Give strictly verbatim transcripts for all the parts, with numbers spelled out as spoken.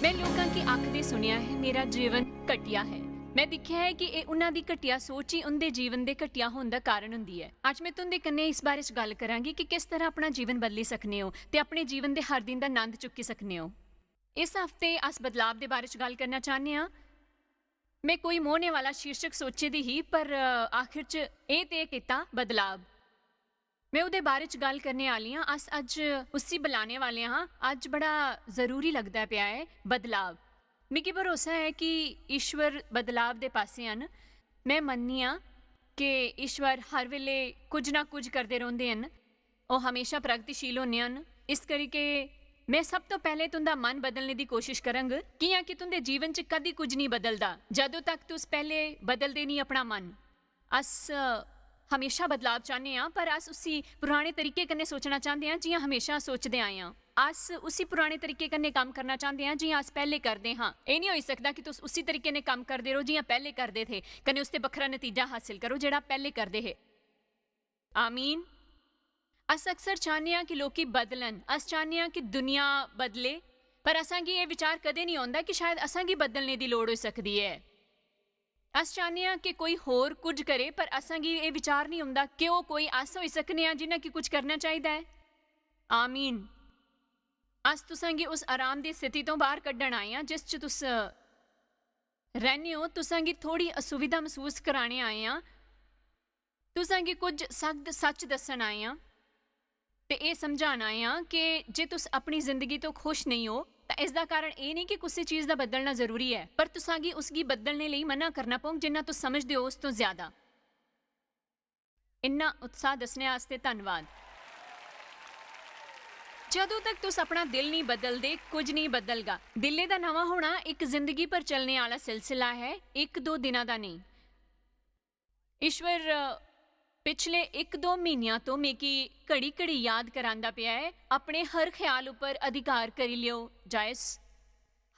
में लोकां गी आखदे सुनेआ ऐ, "मेरा जीवन घटिया ऐ।" में दिक्खेआ ऐ कि एह् उन्हां दी घटिया सोच ई उंदे जीवन दे घटिया होन दा कारण हुंदी ऐ। अज्ज में तुंदे कन्नै इस बारे च गल्ल करांगी कि किस तरह अपना जीवन बदली सकने ओ ते अपने जीवन दे हर दिन दा नंद चुक्की सकने ओ। इस हफ्ते अस बदलाव दे बारे च गल्ल करना चाह्न्ने आं। में कोई मोहने वाला शीर्षक सोचे दी ही, पर, अ, आखिर च एह् ते कीता बदलाव। में ओह्दे बारे च गल्ल करने आह्ली आं। अस अज्ज उसी बलाने वाले आं। अज्ज बड़ा जरूरी लगदा पेआ ऐ बदलाव। मिगी भरोसा ऐ कि ईश्वर बदलाव दे पासै हन। में मन्ननी आं कि ईश्वर हर बेल्लै कुछ ना कुछ करदे रौंह्दे हन। ओह् हमेशा प्रगतिशील होने हन। इस करी के में सब तो पैह्लें तुं'दा मन बदलने दी कोशिश करंग, कि'यां कि तुं'दे जीवन च कदी कुछ निं बदलदा, जदूं तक तुस पैह्लें बदलदे निं अपना मन। अस, अ, हमेशा बदलाव चाह्न्ने आं, पर अस उसी पुराने तरीके कन्नै सोचना चांह्दे आं, जि'यां हमेशा सोचदे आए आं। अस उसी पुराने तरीके कन्नै कम्म करना चांह्दे आं, जि'यां अस पैह्लें करदे हां। एह् निं होई सकदा कि तुस उसी तरीके कन्नै कम्म करदे र'वो, जि'यां पैह्लें करदे थे, कन्नै उसदे बक्खरा नतीजा हासल करो, जेह्ड़ा पैह्लें करदे हे। आमीन। अस अक्सर चाह्न्ने आं कि लोकी बदलन, अस चाह्न्ने आं कि दुनिया बदले, पर असांगी एह् विचार कदें निं औंदा कि शायद असांगी बदलने दी लोड़ होई सकदी ऐ। अस चाह्न्ने आं कि कोई होर कुछ करे, पर असांगी एह् विचार निं औंदा कि ओह् कोई अस होई सकने आं जि'नें कि कुछ करना चाहिदा ऐ। आमीन। अस तुसांगी उस आराम दी स्थिति तो बाह्र कड्ढन आए आं जिस च तुस रैह्ने ओ। तुसांगी थोह्ड़ी असुविधा मसूस कराने आए आं। तुसांगी कुछ सख्त सच्च दस्सन आए आं ते एह् समझान आए आं कि जे तुस अपनी जिंदगी तो खुश नेईं ओ, तां इसदा कारण एह् नेईं कि कुसै चीज दा बदलना जरूरी ऐ, पर तुसांगी उसगी बदलने लेई मना करना पौग, जिन्ना तुस समझदे ओ, उस तो ज्यादा। इन्ना उत्साह दस्सने आस्तै धन्नवाद। जदूं तक तुस अपना दिल नेईं बदलदे, कुछ नेईं बदलगा। दिलै दा नमां होना इक जिंदगी भर चलने आह्ला सिलसिला ऐ, इक दो दिनां दा नेईं। ईश्वर, अ, पिछले इक दो म्हीनियां तो मिगी घड़ी-घड़ी याद करांदा पेआ ऐ, "अपने हर ख्याल उप्पर अधिकार करी लेओ, जायस।"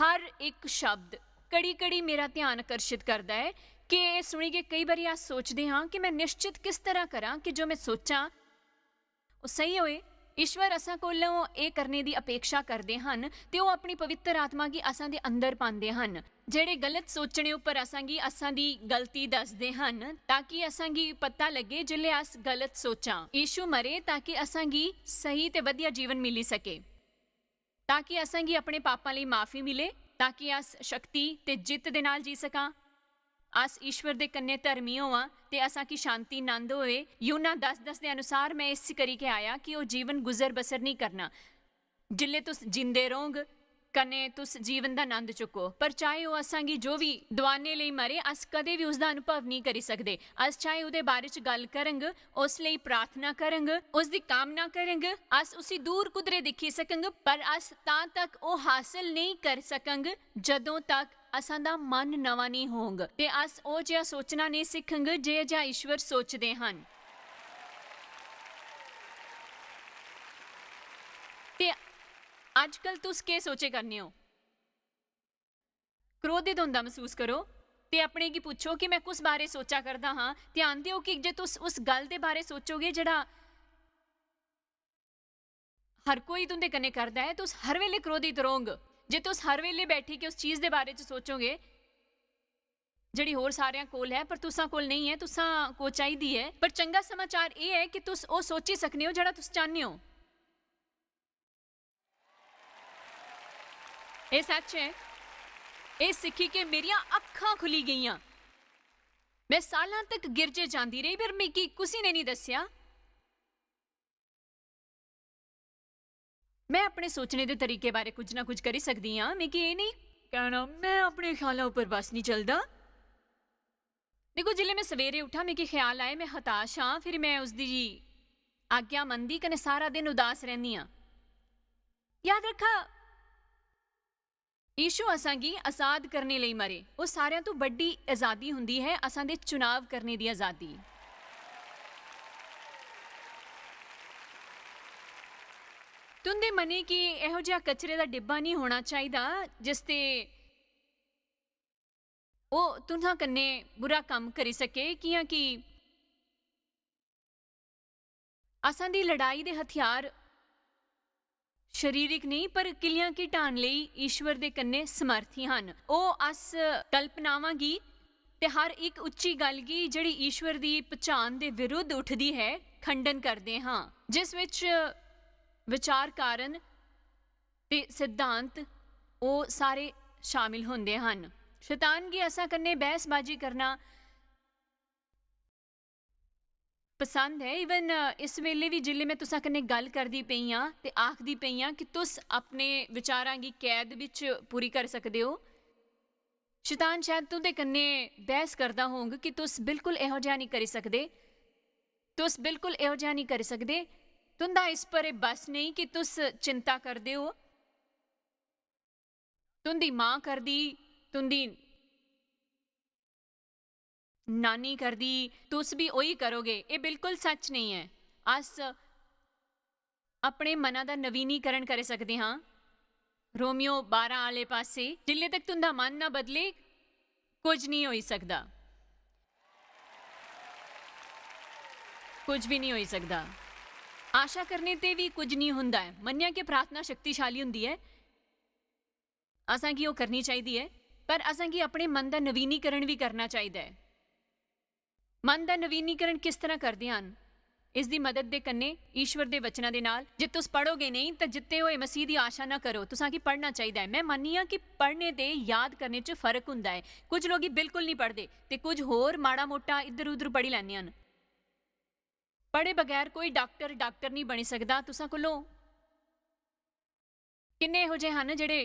हर इक शब्द घड़ी-घड़ी मेरा ध्यान आकर्शित करदा ऐ कि एह् सुनियै केई बारी अस सोचदे हां कि में निश्चत किस तरह करां कि जो में सोचां, ओह् स्हेई होए। ईश्वर असां कोलों एह् करने दी अपेक्षा करदे हन ते ओह् अपनी पवित्र आत्मा गी असां दे अंदर पांदे हन। जेह्ड़े गलत सोचने उप्पर असां गी असां दी गलती दसदे हन, ताकि असां गी पता लग्गे जिसलै अस गलत सोचां। यीशु मरे ताकि असां गी स्हेई ते बधिया जीवन मिली सके, ताकि असां गी अपने पापां लेई माफी मिले, ताकि अस शक्ति ते जित्त दे नाल जी सकां। अस ईश्वर दे कन्नै धर्मी होआं ते असां गी शांति नंद होए। यूहन्ना दस दस दे अनुसार, "में इस करी के आया कि ओह् जीवन गुजर बसर नेईं करना।" जिसलै तुस जींदे रौह्ग, कन्नै तुस जीवन दा नंद चुक्को। पर चाहे ओह् असां गी जो बी दुआने लेई मरे, अस कदें बी उसदा अनुभव नेईं करी सकदे। अस चाहे ओह्दे बारे च गल्ल करंग, उस लेई प्रार्थना करंग, उसदी कामना करंग, अस उसी दूर कुदरे दिक्खी सकंग, पर अस तां तक ओह् हासल नेईं करी सकंग जदों तक असां दा मन नमां नेईं होंग ते अस ओह् जेहा सोचना नेईं सिक्खंग जे जेहा ईश्वर सोचदे हन। ते अजकल तुस केह् सोचे करने ओ? क्रोधित होंदा मसूस करो ते अपने गी पुच्छो कि मैं कुस बारे सोचा करदा हां। ध्यान देओ कि जे तुस उस गल्ल दे बारे सोचोगे जेह्ड़ा हर कोई तुं'दे कन्नै करदा ऐ, तुस हर बेल्लै क्रोधित रौह्ग। जे तुस हर बेल्लै बैठी के उस चीज दे बारे च सोचोगे जेह्ड़ी होर सारेआं कोल ऐ पर तुसां कोल नेईं ऐ, तुसां कोल चाहिदी ऐ। पर चंगा समाचार एह् ऐ कि तुस ओह् सोची सकने ओ जेह्ड़ा तुस चाह्न्ने ओ। एह् सच्च ऐ। एह् सिक्खी के मेरियां अक्खां खु'ल्ली गेइयां। में साल्लां तक गिरजे जांदी रेही, पर मिगी कुसै ने निं दस्सेआ। में अपने सोचने दे तरीके बारे कुछ ना कुछ करी सकदी आं। मिगी एह् नेईं कहना, "में अपने ख्यालां उप्पर बस निं चलदा।" दिक्खो, जिसलै में सवेरे उट्ठां, मिगी ख्याल आए में हताश आं, फिर में उसदी आज्ञा मनदी कन्नै सारा दिन उदास रैह्नी आं। याद रक्खा, यीशु असां गी आजाद करने लेई मरे। ओह् सारेआं तो बड्डी आजादी हुंदी ऐ, असां दे चुनाव करने दी आजादी। तुं'दे मनै गी एहो जेहा कचरे दा डिब्बा निं होना चाहिदा जिसदे ओह् तुं'दे कन्नै बुरा कम्म करी सके, कि'यां कि असां दी लड़ाई दे हथियार शरीरक नेईं, पर किल्लियां गी ढान लेई ईश्वर दे कन्नै समर्थी हन। ओह् अस कल्पनावां गी ते हर इक उच्ची गल्ल गी जेह्ड़ी ईश्वर दी पछान दे विरुद्ध उठदी है, खंडन करदे हां, जिस विच विचार कारण ते सिद्धांत ओह् सारे शामिल होंदे हन। शैतान गी असां कन्नै बहसबाजी करना पसंद ऐ। इवन इस वेले बी जिसलै में तुसां कन्नै गल्ल करदी पेई आं ते आखदी पेई आं कि तुस अपने विचारां गी कैद बिच पूरी करी सकदे ओ, शैतान शायद तुं'दे कन्नै बहस करदा होंग कि तुस बिल्कुल एहो जेहा नेईं करी सकदे, तुस बिल्कुल एहो जेहा नेईं करी सकदे, तुं'दा इस पर एह् बस नेईं कि तुस चिंता करदे ओ, तुं'दी मां करदी, तुं'दी नानी करदी, तुस बी ओही करोगे। एह् बिल्कुल सच नेईं ऐ। अस अपने मना दा नवीनीकरण करी सकदे हां। रोमियो बारां आह्ले पासे, जिल्ले तक तुं'दा मन ना बदले, कुछ नहीं होई सकदा। कुछ भी नहीं होई सकदा। आशा करने ते भी कुछ नहीं हुंदा ऐ। मन्नेआ कि प्रार्थना शक्तिशाली हुंदी ऐ, असां गी ओह् करनी चाहिदी ऐ, पर असां गी अपने मन दा नवीनीकरण भी करना चाहिदा ऐ। मन दा नवीनीकरण किस तरह करदे हन? इस दी मदद दे कन्नै ईश्वर दे वचनां दे नाल। जे तुस पढ़ोगे नेईं, तां जित्ते होए मसीह दी आशा ना करो। तुसां गी पढ़ना चाहिदा ऐ। में मन्नी आं कि पढ़ने ते याद करने च फर्क हुंदा ऐ। कुछ लोक बिल्कुल निं पढ़दे ते कुछ होर माड़ा मोटा इद्धर उद्धर पढ़ी लैंदे हन। पढ़े बगैर कोई डाक्टर, डाक्टर निं बनी सकदा। तुसां कोलों किन्ने एहो जे हन जेह्ड़े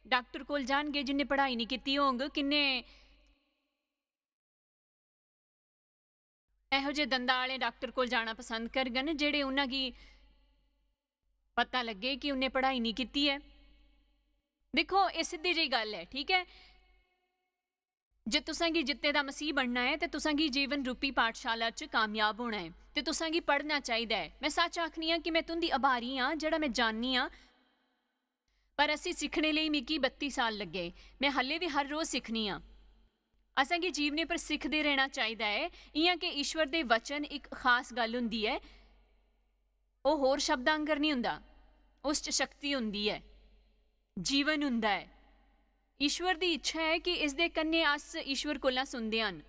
डाक्टर कोल जाणगे जिन्ने पढ़ाई निं कीती होंग, किन्ने एहो जे दंदा आह्ले डाक्टर कोल जाना पसंद करगन जेह्ड़े उ'नें गी पता लग्गे कि उ'नें पढ़ाई निं कीती ऐ। दिक्खो, एह् सिद्धी जेही गल्ल ऐ, ठीक ऐ? जे तुसें गी जित्ते दा मसीह बनना ऐ ते तुसें गी जीवन रूपी पाठशाला च कामयाब होना ऐ ते तुसें गी पढ़ना चाहिदा ऐ। में सच आखनी आं कि में तुं'दी आभारी आं, जेह्ड़ा में जाननी आं, पर असी सिक्खने लेई मिगी बत्ती साल लग्गे। में हल्ले बी हर रोज सिक्खनी आं। असें गी जीवने पर सिखदे रहना चाहिदा ऐ, इ'यां कि ईश्वर दे वचन इक खास गल्ल हुंदी ऐ। ओह् होर शब्द आंगर निं हुंदा, उस च शक्ति हुंदी ऐ, जीवन हुंदा ऐ। ईश्वर दी इच्छा ऐ कि इसदे कन्नै अस ईश्वर कोला सुनदे हन।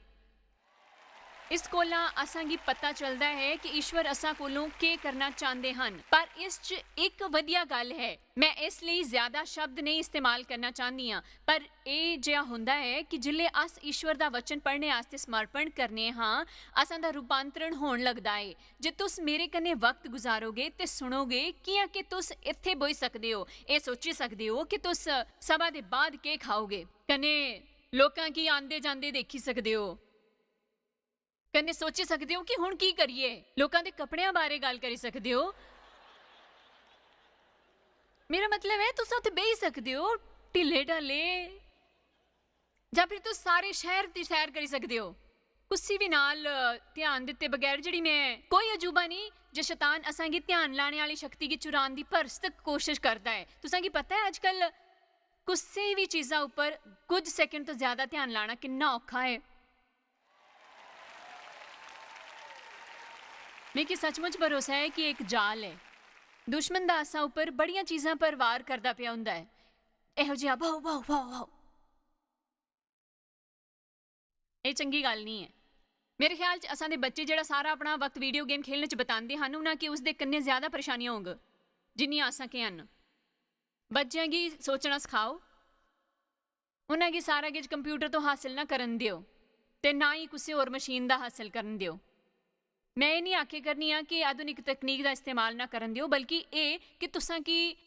इस कोला असां गी पता चलदा ऐ कि ईश्वर असां कोलों केह् करना चांह्दे हन। पर इस च इक वधिया गल्ल ऐ, में इस लेई ज्यादा शब्द नेईं इस्तेमाल करना चांह्दी आं, पर एह् जेहा होंदा ऐ कि जिसलै अस ईश्वर दा वचन पढ़ने आस्तै समर्पण करने हां, असां दा रूपांतरण होन लगदा ऐ। जे तुस मेरे कन्नै वक्त गुजारोगे ते सुनोगे, कि'यां कि तुस इत्थै बौही सकदे ओ, एह् सोची सकदे ओ कि तुस सभा दे बाद केह् खाओगे, कन्नै लोकां गी आंदे जांदे देखी सकदे ओ, कन्नै सोची सकदे ओ कि हुन की करिए, लोकां दे कपड़ेआं बारै गल्ल करी सकदे ओ। मेरा मतलब ऐ, तुस उत्थै बेही सकदे ओ, ढिल्ले ढाले, जां फिर तुस सारे शैह्र दी सैर करी सकदे ओ। कुसी बी नाल, अ, ध्यान दित्ते बगैर, जेह्ड़ी में कोई अजूबा निं जे शैतान असां गी ध्यान लाने आह्ली शक्ति गी चुरान दी भरसक कोशश करदा ऐ। तुसें गी पता ऐ, अजकल कुसै बी चीजा उप्पर कुछ सैकंड तो ज्यादा ध्यान लाना किन्ना औखा ऐ। मिगी सचमुच भरोसा ऐ कि इक जाल ऐ। दुश्मन दा असां उप्पर बड़ियां चीजां पर वार करदा पेआ होंदा ऐ। एहो जिहा भाओ, भाओ, भाओ, भाओ। एह् चंगी गल्ल निं ऐ। मेरे ख्याल च असां दे बच्चे जेह्ड़ा सारा अपना वक्त वीडियो गेम खेलने च बतांदे हन, उ'नें गी उसदे कन्नै ज्यादा परेशानियां होंग, जिन्नियां असां के हन। बच्चें गी सोचना सखाओ। उ'नें गी सारा किश कंप्यूटर तो हासल ना करन देओ ते ना ही कुसै होर मशीन दा हासल करन देओ। में एह् निं आखे करनी आं कि आधुनिक तकनीक दा इस्तेमाल ना करन देओ, बल्कि एह् कि तुसां गी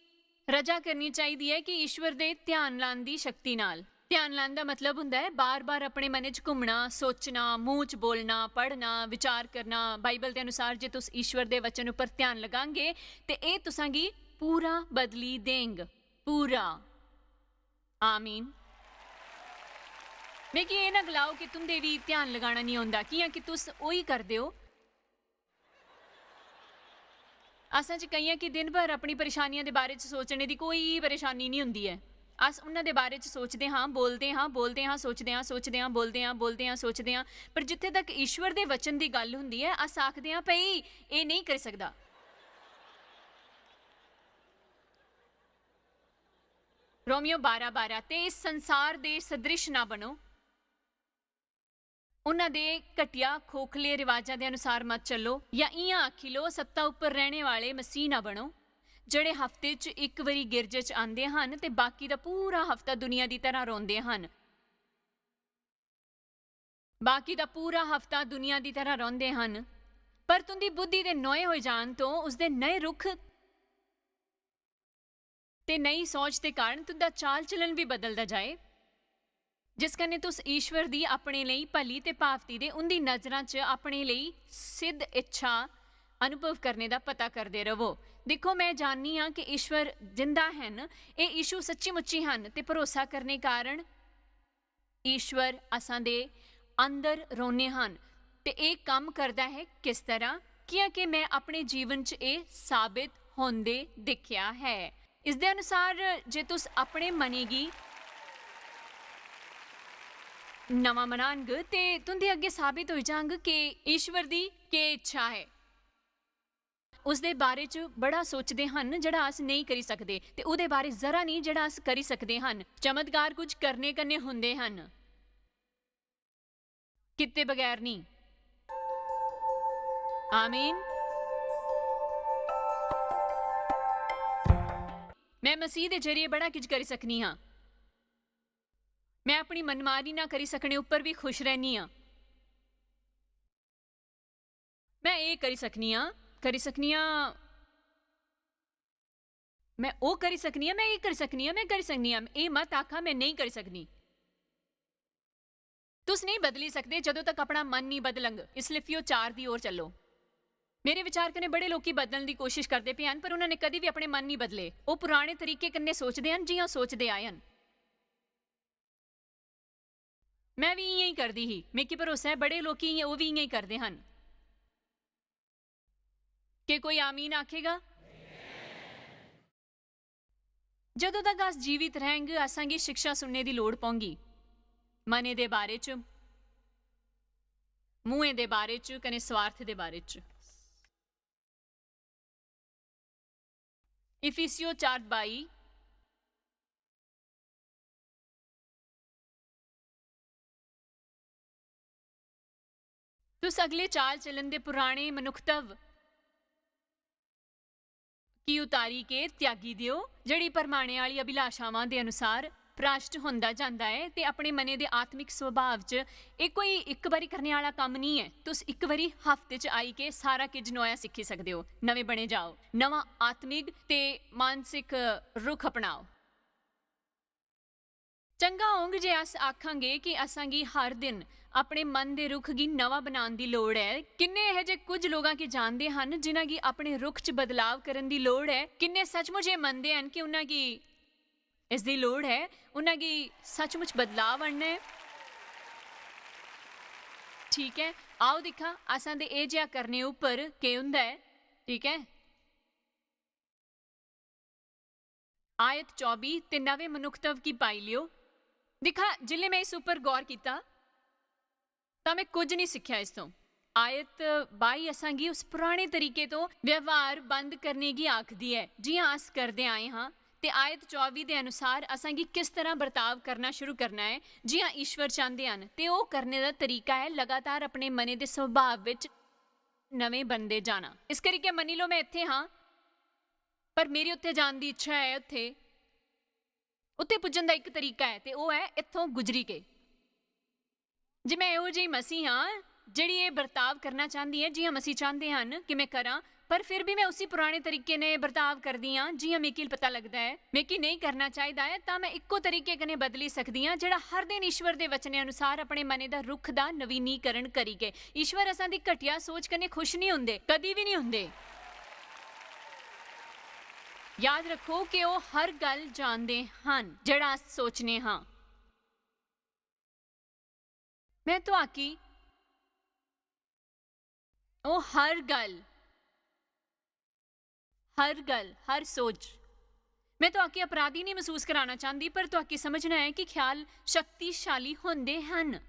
रजा करनी चाहिदी ऐ कि ईश्वर दे ध्यान लान दी शक्ति नाल। ध्यान लान दा मतलब हुंदा ऐ बार-बार अपने मनै च घुम्मना, सोचना, मूंह च बोलना, पढ़ना, विचार करना। बाइबल दे अनुसार जे तुस ईश्वर दे वचन उप्पर ध्यान लगांगे ते एह् तुसां गी पूरा बदली देंग, पूरा। आमीन। मिगी एह् ना गलाओ कि तुं'दे बी ध्यान लगाना निं औंदा, कि'यां कि तुस ओही करदे ओ। असें च केइयें गी दिन भर अपनी परेशानियें दे बारे च सोचने दी कोई परेशानी निं होंदी ऐ। अस उन्हां दे बारे च सोचदे हां, बोलदे हां, बोलदे हां, सोचदे हां, सोचदे हां, बोलदे हां, बोलदे हां, सोचदे हां। पर जित्थै तक ईश्वर दे वचन दी गल्ल होंदी ऐ, अस आखदे हां, "भई, एह् नेईं करी सकदा।" रोमियो बारां बारां, "ते इस संसार दे सदृश ना बनो, उन्हां दे घटिया खोखले रिवाजां दे अनुसार मत चलो, या इयां आखी लो, सत्ता उप्पर रहने वाले मसीह ना बनो, जेहड़े हफ्ते च इक बारी गिरजे च आंदे हन ते बाकी दा पूरा हफ्ता दुनिया दी तरह रौंदे हन।" बाकी दा पूरा हफ्ता दुनिया दी तरह रौंदे हन, पर तुंदी बुद्धि दे नोए होई जान तो उसदे नए रुख ते नई सोच दे कारण तुंदा चाल चलन भी बदलदा जाए, जिस कन्नै तुस ईश्वर दी अपने लेई भली ते भावती दे उंदी नजरां च अपने लेई सिद्ध इच्छा अनुभव करने दा पता करदे रवो। दिक्खो, मैं जाननी आं कि ईश्वर जिंदा हन, एह् यीशु सच्ची मुच्ची हन ते भरोसा करने कारण ईश्वर असां दे अंदर रौह्ने हन। ते एह् कम्म करदा ऐ किस तरह? कि'यां कि मैं अपने जीवन च एह् साबित होंदे दिक्खेआ ऐ। इसदे अनुसार जे तुस अपने मनै गी नमां बनांग ते तुंदे अग्गें साबित होई जांग कि ईश्वर दी केह् इच्छा ऐ। उसदे बारे च बड़ा सोचदे हन जेह्ड़ा अस नेईं करी सकदे, ते ओह्दे बारे जरा नेईं जेह्ड़ा अस करी सकदे हन। चमत्कार कुछ करने कन्नै होंदे हन, कीते बगैर नेईं। आमीन। मैं मसीह दे जरिए बड़ा किश करी सकनी आं। मैं अपनी मनमानी ना करी सकने उप्पर भी खुश रहनी आं। मैं एह् करी सकनी आं, करी सकनी आं, मैं ओह् करी सकनी आं, मैं एह् करी सकनी आं, मैं करी सकनी आं। एह् मत आखा, "मैं नेईं करी सकनी।" तुस नेईं बदली सकदे जदों तक अपना मन नेईं बदलंग। इसलिए फियो चार दी ओर चलो। मेरे विचार कन्नै बड़े लोकी बदलण दी कोशिश करदे पे हन, पर उन्होंने कदी भी अपने मन नेईं बदले। ओह् पुराने तरीके कन्नै सोचदे हन, जि'यां सोचदे आए हन। मैं भी इ'यां ही करदी ही। मिगी भरोसा ऐ, बड़े लोकी इ'यां, ओह् भी इ'यां ही करदे हन। के कोई आमीन आखेगा? जदों तक अस जीवित रहंग, असांगी शिक्षा सुनने दी लोड़ पौंगी, मने दे बारे च, मुंहें दे बारे च, कने स्वार्थ दे बारे च। इफिसियो चार बाई। तुस अगले चाल चलन दे पुराने मनुक्खत्व की उतारी के त्यागी देओ, जेह्ड़ी परमाने आह्ली अभिलाषावां दे अनुसार भ्रष्ट होंदा जांदा ऐ ते अपने मने दे आत्मिक स्वभाव च एह् कोई इक बारी करने आह्ला कम्म निं ऐ। तुस इक बारी हफ्ते च आई के सारा किश नोया सिक्खी सकदे ओ। नमें बने जाओ, नमां आत्मिक ते मानसिक रुख अपनाओ। चंगा होंग जे अस आखांगे कि असांगी हर दिन अपने मन दे रुख गी नवा बनाने दी लोड़ ऐ। किन्ने एह जे कुछ लोगां गी जानदे हन जिन्हां गी अपने रुख च बदलाव करन दी लोड़ ऐ? किन्ने सचमुच एह मनदे हन कि उन्हां गी इस दी लोड़ ऐ, उन्हां गी सचमुच बदलाव आनना ऐ? ठीक ऐ, आओ दिक्खां असां दे एह जेहा करने उप्पर केह हुंदा ऐ। ठीक ऐ, आयत चौबी ते नमें मनुक्खत्व गी पाई लियो। दिक्खा, जिसलै मैं इस उप्पर गौर कीता, तां मैं कुछ नहीं सिक्खेआ इस तों। आयत बाई असांगी उस पुराने तरीके तों व्यवहार बंद करने गी आखदी ऐ, जि'यां अस करदे आए हां, ते आयत चौबी दे अनुसार असांगी किस तरह बर्ताव करना शुरू करना ऐ, जि'यां ईश्वर चांहदे हन, ते ओह करने दा तरीका ऐ लगातार अपने मने दे स्वभाव विच नमें बनदे जाना। इस करियै मन्नी लो, मैं इत्थे हां, पर मेरी उत्थे जान दी इच्छा ऐ, उत्थे, उत्थे पुज्जन दा इक तरीका ऐ, ते ओह ऐ इत्थों गुजरी के। जे मैं एहो जेही मसीह आं, जेह्ड़ी एह बर्ताव करना चांहदी ऐ जि'यां मसीह चांहदे हन कि मैं करां, पर फिर भी मैं उसी पुराने तरीके ने बर्ताव करदी आं, जि'यां मिगी पता लगदा ऐ मिगी नेईं करना चाहिदा ऐ, तां मैं इक्को तरीके कन्नै बदली सकदी आं, जेह्ड़ा हर दिन ईश्वर दे वचने अनुसार अपने मने दा रुख दा नवीनीकरण करी के। ईश्वर असां दी घटिया सोच कन्नै खुश निं हुंदे, कदी बी निं हुंदे। याद रक्खो कि ओह हर गल्ल जानदे हन जेह्ड़ा अस सोचने हां। मैं तुआकी, ओह हर गल्ल, हर गल्ल, हर सोच, मैं तुआकी अपराधी नहीं महसूस कराना चाहती, पर तुआकी समझना है कि ख्याल शक्तिशाली होंदे हन।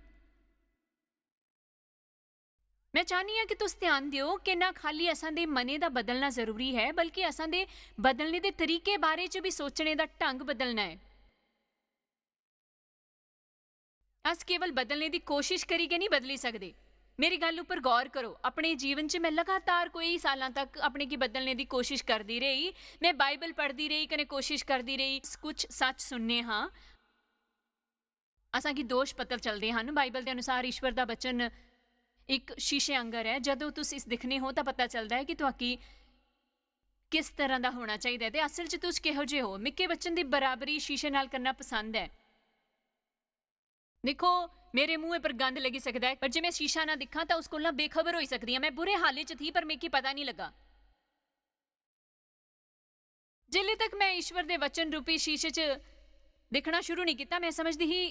मैं चाहनी आं कि तुस ध्यान दियो कि ना खाली असां दे मने दा बदलना जरूरी है, बल्कि असां दे बदलने दे तरीके बारे च भी सोचने दा ढंग बदलना है। अस केवल बदलने दी कोशिश करी गै नहीं बदली सकदे। मेरी गल्ल उप्पर गौर करो। अपने जीवन च में लगातार कोई सालां तक अपने गी बदलने दी कोशिश करदी रेही। में बाइबल पढ़दी रेही, कन्नै कोशिश करदी रेही। कुछ सच सुनने हां, असां गी दोश पता चलदे हन। बाइबल दे अनुसार ईश्वर दा वचन इक शीशे आंगर ऐ। जदों तुस इस दिक्खने हो तां पता चलदा ऐ कि तुआकी किस तरह दा होना चाहिदा ऐ ते असल च तुस किहो जे हो। मिक्के वचन दी बराबरी शीशे नाल करना पसंद ऐ। दिक्खो, मेरे मुंहै पर गंद लगी सकदा ऐ, पर जे में शीशा ना दिक्खां तां उस कोला बेखबर होई सकदी आं। मैं बुरे हाले च थी, पर मिगी पता नहीं लगा। जिल्ले तक मैं ईश्वर दे वचन रूपी शीशे च दिक्खना शुरू नहीं कीता, मैं समझदी ही,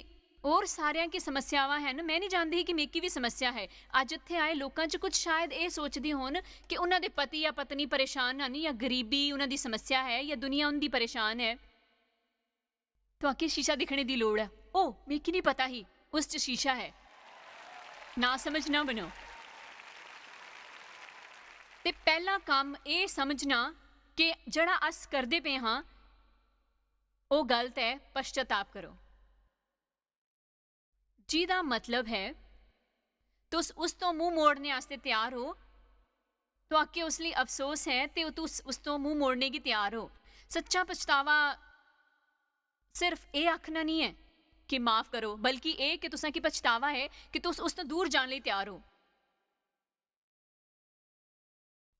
"होर सारेआं की समस्यावां हन, मैं नहीं जानदी ही कि मिगी भी समस्या है।" अज्ज इत्थै आए लोकां च कुछ शायद एह् सोचदे होन कि उन्हां दे पति या पत्नी परेशान हन, या गरीबी उन्हां दी समस्या है, या दुनिया उंदी परेशान है। तुआके शीशा दिक्खने दी लोड़ ऐ। "ओ, मिगी नहीं पता ही, उस च शीशा है।" ना समझ ना बनो। ते पैह्ला कम्म एह् समझना कि जेह्ड़ा अस करदे पे हां, ओह् गलत ऐ, पश्चाताप करो। जेह्दा मतलब है, तुस उस तो मुंह मोड़ने आस्तै त्यार हो, तुआके उस लेई अफसोस है ते तुस उस तो मुंह मोड़ने गी त्यार हो। सच्चा पछतावा सिर्फ एह् आखना नहीं ऐ कि माफ करो, बल्कि एह् कि तुसां गी पछतावा है कि तुस उस तो दूर जाने लेई त्यार हो।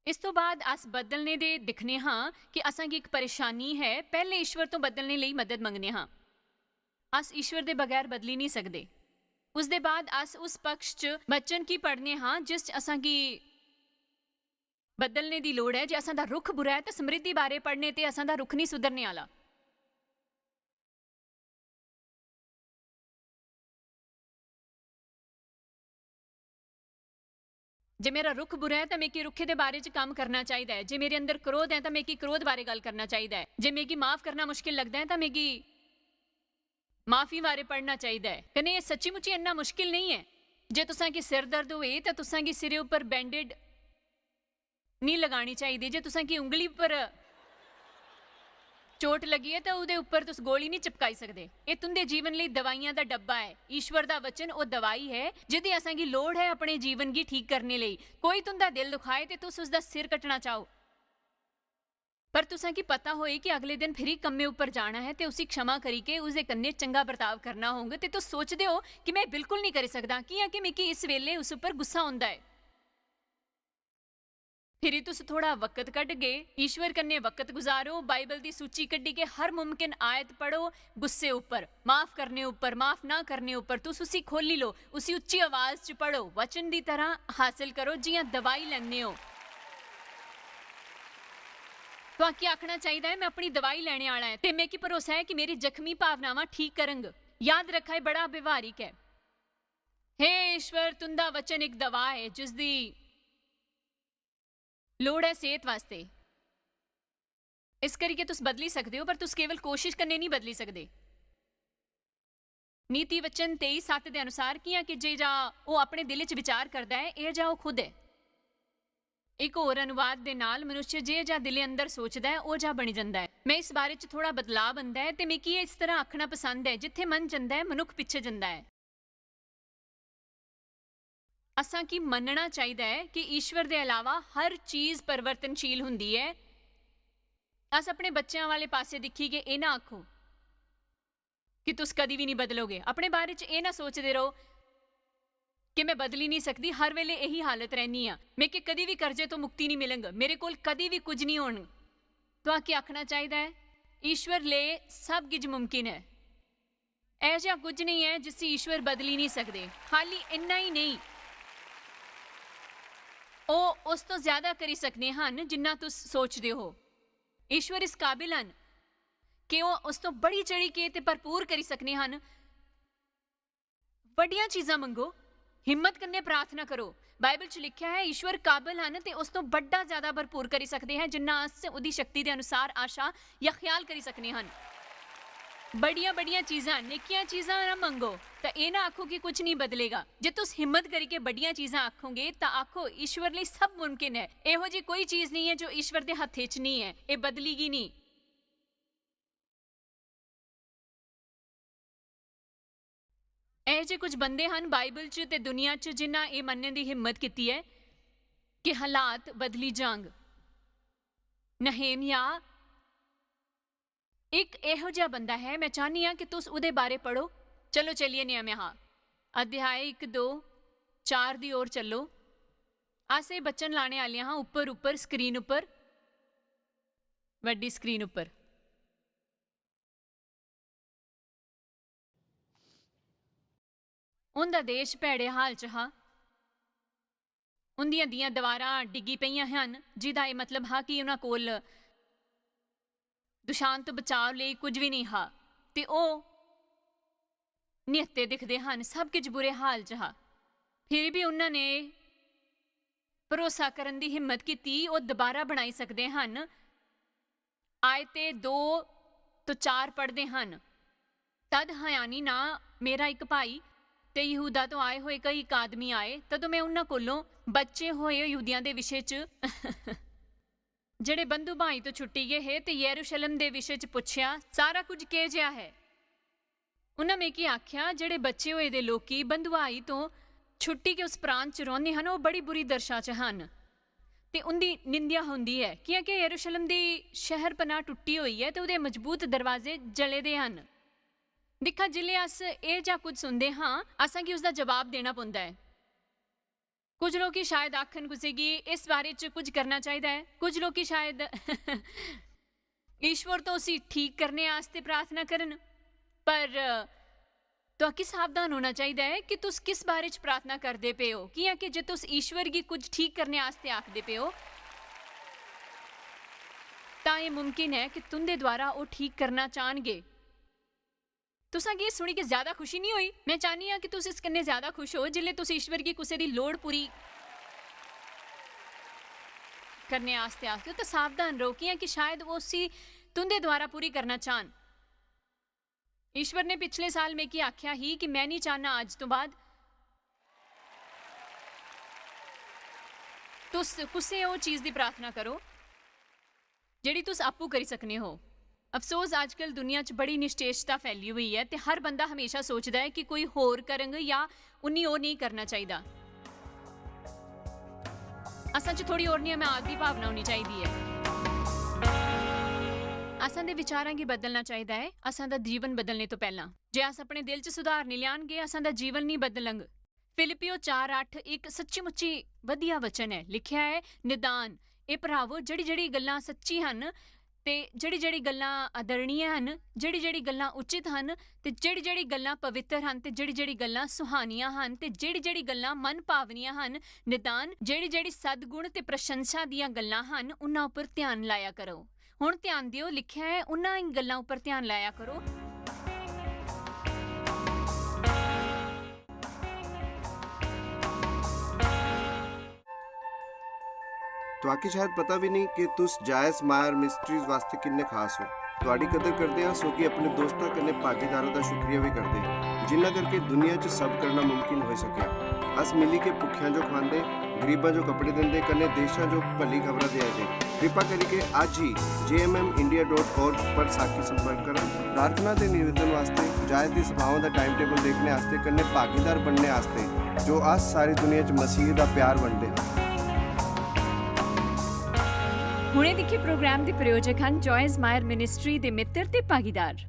इस तो बाद अस बदलने दे दिक्खने हां कि असां गी इक परेशानी है, पैह्ले ईश्वर तो बदलने लेई मदद मंगने हां। अस ईश्वर दे बगैर बदली नहीं सकदे। उसदे बाद अस उस पक्ष च वचन की पढ़ने हां जिस च असां गी बदलने दी लोड़ ऐ। जे असां दा रुख बुरा ऐ, तां समृद्धि बारे पढ़ने ते असां दा रुख नहीं सुधरने आह्ला। जे मेरा रुख बुरा ऐ, तां मिगी रुखे दे बारे च कम्म करना चाहिदा ऐ। जे मेरे अंदर क्रोध ऐ, तां मिगी क्रोध बारे गल्ल करना चाहिदा ऐ। जे मिगी माफ करना मुश्किल लगदा ऐ, तां मिगी माफी बारे पढ़ना चाहिदा ऐ। कन्नै एह् सच्ची मुच्ची इन्ना मुश्किल नेईं ऐ। जे तुसां गी सिर दर्द होए, तां तुसां गी सिरै उप्पर बैंडेड नेईं लगानी चाहिदी। जे तुसां गी उंगली पर चोट लगी ऐ, तां ओह्दे उप्पर तुस गोली नेईं चिपकाई सकदे। एह् तुं'दे जीवन लेई दवाइयां दा डब्बा ऐ। ईश्वर दा वचन ओह् दवाई ऐ, जेह्दी असां गी लोड़ ऐ अपने जीवन गी ठीक करने लेई। कोई तुं'दा दिल दुखाए ते तुस उसदा सिर कट्टना चाहो, पर तुसां गी पता होए कि अगले दिन फिरी कम्मै उप्पर जाना ऐ ते उसी क्षमा करियै उसदे कन्नै चंगा बर्ताव करना होग, ते तुस सोचदे ओ कि में बिल्कुल नेईं करी सकदा, कि'यां कि मिगी इस बेल्ले उस उप्पर गुस्सा औंदा ऐ। फिरी तुस थोड़ा वक्त कड्ढगे, ईश्वर कन्नै वक्त गुजारो, बाइबल दी सूची कड्ढियै हर मुमकिन आयत पढ़ो, गुस्से उप्पर, माफ करने उप्पर, माफ ना करने उप्पर, तुस उसी खोली लो, उसी उच्ची आवाज च पढ़ो, वचन दी तरह हासल करो जि'यां दवाई लैंदे ओ। तुआकी आखना चाहिदा ऐ, "में अपनी दवाई लैने आह्ला ऐ ते मिगी भरोसा ऐ कि मेरी जख्मी भावनावां ठीक करंग।" याद रक्खा, एह् बड़ा व्यवहारिक ऐ। हे ईश्वर, तुं'दा वचन इक दवा ऐ जिसदी लोड़ ऐ सेह्त वास्तै। इस करियै तुस बदली सकदे ओ, पर तुस केवल कोशिश कन्नै नेईं बदली सकदे। नीति वचन तेई सत्त दे अनुसार, "कि'यां कि जे जा ओह् अपने दिल च विचार करदा ऐ, एह् जा ओह् खुद ऐ।" इक होर अनुवाद दे नाल, "मनुष्य जे जा दिले अंदर सोचदा ऐ, ओह् जा बनी जंदा ऐ।" में इस बारे च थोड़ा बदलाव आंदा ऐ ते मिगी इस तरह आखना पसंद ऐ, "जित्थै मन जंदा ऐ, मनुक्ख पिच्छे जंदा ऐ।" असां गी मन्नना चाहिदा ऐ कि ईश्वर दे अलावा हर चीज परिवर्तनशील हुंदी ऐ। अस अपने बच्चें आह्ले पासै दिक्खियै एह् ना आखो कि तुस कदी बी निं बदलोगे। अपने बारे च एह् ना सोचदे रहो कि "में बदली निं सकदी, हर बेल्लै एही हालत रैह्नी आं, मिगी कदी बी कर्जे तो मुक्ति निं मिलग, मेरे कोल कदी बी कुछ निं होन।" तुआके आखना चाहिदा ऐ, "ईश्वर लेई सब किश मुमकिन ऐ।" ऐसा कुछ नेईं ऐ जिसी ईश्वर बदली निं सकदे। खाली इन्ना ही नेईं, ओह् उस तो ज्यादा करी सकदे हन जिन्ना तुस सोचदे हो। ईश्वर इस काबिल हन कि ओह् उस तो बड़ी चढ़ी के ते भरपूर करी सकदे हन। बड्डियां चीजां मंगो, हिम्मत कन्नै प्रार्थना करो। बाइबल च लिखेआ ऐ, "ईश्वर काबिल हन ते उस तो बड्डा ज्यादा भरपूर करी सकदे हैं जिन्ना अस ओह्दी शक्ति दे अनुसार आशा या ख्याल करी सकने हन।" बड्डियां बड्डियां चीजां, निक्कियां चीजां ना मंगो, तां एह् ना आखो कि कुछ नेईं बदलेगा। जे तुस हिम्मत करियै बड्डियां चीजां आखोगे, तां आखो, "ईश्वर लेई सब मुमकिन ऐ।" एहो जी कोई चीज नेईं ऐ जो ईश्वर दे हत्थे च नेईं ऐ। एह् बदली गी नेईं। ਇਹੋ ਜਿਹੇ ਕੁਝ ਬੰਦੇ ਹਨ ਬਾਈਬਲ 'ਚ ਤੇ ਦੁਨੀਆ 'ਚ, ਜਿਨ੍ਹਾਂ ਇਹ ਮੰਨਣ ਦੀ ਹਿੰਮਤ ਕੀਤੀ ਹੈ ਕਿ ਹਾਲਾਤ ਬਦਲੀ ਜਾਣਗੇ। ਨਹੇਮੀਆ ਇੱਕ ਇਹੋ ਜਿਹਾ ਬੰਦਾ ਹੈ। ਮੈਂ ਚਾਹੁੰਦੀ ਹਾਂ ਕਿ ਤੁਸੀਂ ਉਹਦੇ ਬਾਰੇ ਪੜੋ। ਚਲੋ, ਚੱਲੀਏ, ਨਹੇਮੀਆ, ਹਾਂ, ਅਧਿਆਇ ਇੱਕ, ਦੋ, ਚਾਰ ਦੀ ओर ਚੱਲੋ। ਅਸੀਂ ਬਚਨ ਲਾਣੇ ਵਾਲੇ ਹਾਂ ਉੱਪਰ, ਉੱਪਰ, ਸਕਰੀਨ ਉੱਪਰ, ਵੱਡੀ ਸਕਰੀਨ ਉੱਪਰ। ਉਹਦਾ ਦੇਸ਼ ਭੈੜੇ ਹਾਲ 'ਚ ਹਾਂ। ਉਹਦੀਆਂ ਦੀਆਂ ਦੀਵਾਰਾਂ ਡਿੱਗੀ ਪਈਆਂ ਹਨ, ਜਿਹਦਾ ਇਹ ਮਤਲਬ ਹਾਂ ਕਿ ਉਹਨਾਂ ਕੋਲ ਦੁਸ਼ਾਨ ਤੋਂ ਬਚਾਅ ਲਈ ਕੁਝ ਵੀ ਨਹੀਂ ਹਾਂ, ਤੇ ਉਹ ਨਿਹੱਤੇ ਦਿਖਦੇ ਹਨ। ਸਭ ਕੁਝ ਬੁਰੇ ਹਾਲ 'ਚ ਹਾਂ। ਫਿਰ ਵੀ ਉਹਨਾਂ ਨੇ ਭਰੋਸਾ ਕਰਨ ਦੀ ਹਿੰਮਤ ਕੀਤੀ, ਉਹ ਦੁਬਾਰਾ ਬਣਾਈ ਸਕਦੇ ਹਨ। ਆਏ ਤੇ ਦੋ ਤੋਂ ਚਾਰ ਪੜ੍ਹਦੇ ਹਨ। ਤਦ ਹਨਾਨੀ ਨਾਂ ਮੇਰਾ ਇੱਕ ਭਾਈ ਤੇ ਯਹੂਦਾ ਤੋਂ ਆਏ ਹੋਏ ਕਈ ਇੱਕ ਆਦਮੀ ਆਏ। ਤਦੋਂ ਮੈਂ ਉਹਨਾਂ ਕੋਲੋਂ ਬਚੇ ਹੋਏ ਯਹੂਦੀਆਂ ਦੇ ਵਿਸ਼ੇ 'ਚ ਜਿਹੜੇ ਬੰਧੂ ਭਾਈ ਤੋਂ ਛੁੱਟੀ ਗਏ ਹੈ ਤੇ ਯਰੂਸ਼ਲਮ ਦੇ ਵਿਸ਼ੇ 'ਚ ਪੁੱਛਿਆ, ਸਾਰਾ ਕੁਝ ਕਿਹੋ ਜਿਹਾ ਹੈ? ਉਹਨਾਂ ਨੇ ਕੀ ਆਖਿਆ, ਜਿਹੜੇ ਬਚੇ ਹੋਏ ਦੇ ਲੋਕੀ ਬੰਧੁਆਈ ਤੋਂ ਛੁੱਟੀ ਕੇ ਉਸ ਪ੍ਰਾਂਤ 'ਚ ਰਹਿੰਦੇ ਹਨ, ਉਹ ਬੜੀ ਬੁਰੀ ਦਰਸ਼ਾ 'ਚ ਹਨ ਤੇ ਉਹਦੀ ਨਿੰਦਿਆ ਹੁੰਦੀ ਹੈ, ਕਿਉਂਕਿ ਯਰੂਸ਼ਲਮ ਦੀ ਸ਼ਹਿਰ ਪਨਾਹ ਟੁੱਟੀ ਹੋਈ ਹੈ ਤੇ ਉਹਦੇ ਮਜ਼ਬੂਤ ਦਰਵਾਜ਼ੇ ਜਲੇ ਦੇ ਹਨ। ਦਿਖਾ, ਜਿਲੇ ਅਸ ਇਹ ਜਾਂ ਕੁਝ ਸੁਣਦੇ ਹਾਂ, ਅਸਾਂ ਕੀ ਉਸ ਦਾ ਜਵਾਬ ਦੇਣਾ ਪੈਂਦਾ ਹੈ। ਕੁਝ ਲੋਕੀ ਸ਼ਾਇਦ ਆਖਣ, ਕੁਸੇ ਕੀ ਇਸ ਬਾਰੇ 'ਚ ਕੁਝ ਕਰਨਾ ਚਾਹੀਦਾ ਹੈ। ਕੁਝ ਲੋਕੀ ਸ਼ਾਇਦ ਈਸ਼ਵਰ ਤੋਂ ਉਸੇ ਠੀਕ ਕਰਨੇ ਆਸਤੇ ਪ੍ਰਾਰਥਨਾ ਕਰਨ, ਪਰ ਤੁਹਾਨੂੰ ਕੀ ਸਾਵਧਾਨ ਹੋਣਾ ਚਾਹੀਦਾ ਹੈ ਕਿ ਤੁਸੀਂ ਕਿਸ ਬਾਰੇ 'ਚ ਪ੍ਰਾਰਥਨਾ ਕਰਦੇ ਪਏ ਹੋ। ਕੀ ਹੈ ਕਿ ਜੇ ਤੁਸੀਂ ਈਸ਼ਵਰ ਕੀ ਕੁਝ ਠੀਕ ਕਰਨੇ ਆਸਤੇ ਆਖਦੇ ਪਏ ਹੋ, ਤਾਂ ਇਹ ਮੁਮਕਿਨ ਹੈ ਕਿ ਤੁੰਦੇ ਦੁਆਰਾ ਉਹ ਠੀਕ ਕਰਨਾ ਚਾਹਣਗੇ। तुसा गी सुनी के ज्यादा खुशी नहीं होई? मैं चाहनी हां कि तुस इस कन्नै ज्यादा खुश हो जिसलै तुस ईश्वर गी कुसै दी लोड़ पूरी करने आस्तै आखदे हो। तो सावधान रहो, कियां कि शायद वो उसी तुंदे द्वारा पूरी करना चाहन। ईश्वर ने पिछले साल मिगी आख्या ही कि मैं नहीं चाहना अज्ज तो बाद तुस कुसै ओह् चीज दी प्रार्थना करो जेह्ड़ी तुस आपूं करी सकने हो। अफसोस, अजकल दुनिया च बड़ी निश्चेचता फैली होई ऐ ते हर बंदा हमेशा सोचदा ऐ कि कोई होर करंग जां उन्नी ओह् नेईं करना चाहिदा। असां च थोड़ी होर नियमात दी भावना होनी चाहिदी ऐ। असां दे विचारां गी बदलना चाहिदा ऐ, असां दा जीवन बदलने तो पैह्लां। जे अस अपने दिल च सुधार निं लेआनगे, असां दा जीवन निं बदलंग। फिलिपियो चार अट्ठ इक सच्ची-मुच्ची वधिया वचन ऐ। लिखेआ ऐ, निदान, ए भ्रावो, जेह्ड़ी-जेह्ड़ी गल्लां सच्ची हन ते जेह्ड़ी-जेह्ड़ी गल्लां आदरणीय हन, जेह्ड़ी-जेह्ड़ी गल्लां उचित हन ते जेह्ड़ी-जेह्ड़ी गल्लां पवित्र हन ते जेह्ड़ी-जेह्ड़ी गल्लां सुहानियां हन ते जेह्ड़ी-जेह्ड़ी गल्लां मन भावनियां हन, निदान, जेह्ड़ी-जेह्ड़ी सद्गुण ते प्रशंसा दियां गल्लां हन, उन्हां उप्पर ध्यान लाया करो। हुण ध्यान देओ, लिखेआ ऐ, उन्हां ही गल्लां उप्पर ध्यान लाया करो। तुआकी शायद पता भी नहीं कि तुस जायस मायर मिस्ट्रीज वास्ते किन्ने खास हो। तुआडी कदर करदे हां, सो कि अपने दोस्तां कन्नै भागीदारां दा शुक्रिया भी करदे हां, जिन्ना करके दुनिया च सब करना मुमकिन होई सकेआ। अस मिली के भुक्खेआं जो खवांदे, गरीबां जो कपड़े दिंदे, कन्नै देशां जो भली खबरां देआ दे। कृपा करियै अज्ज ही J M M India dot org पर साकी संपर्क करो। प्रार्थना ते निवेदन वास्ते, जायज दी सभाओं दा टाइम टेबल देखने आस्ते, कन्नै भागीदार बनने आस्ते, जो अस सारी दुनिया च मसीह दा प्यार बंडदे हां। हुणे दिक्खे प्रोग्राम दे प्रायोजक हन जॉयस मायर मिनिस्ट्री दे मित्र ते भागीदार।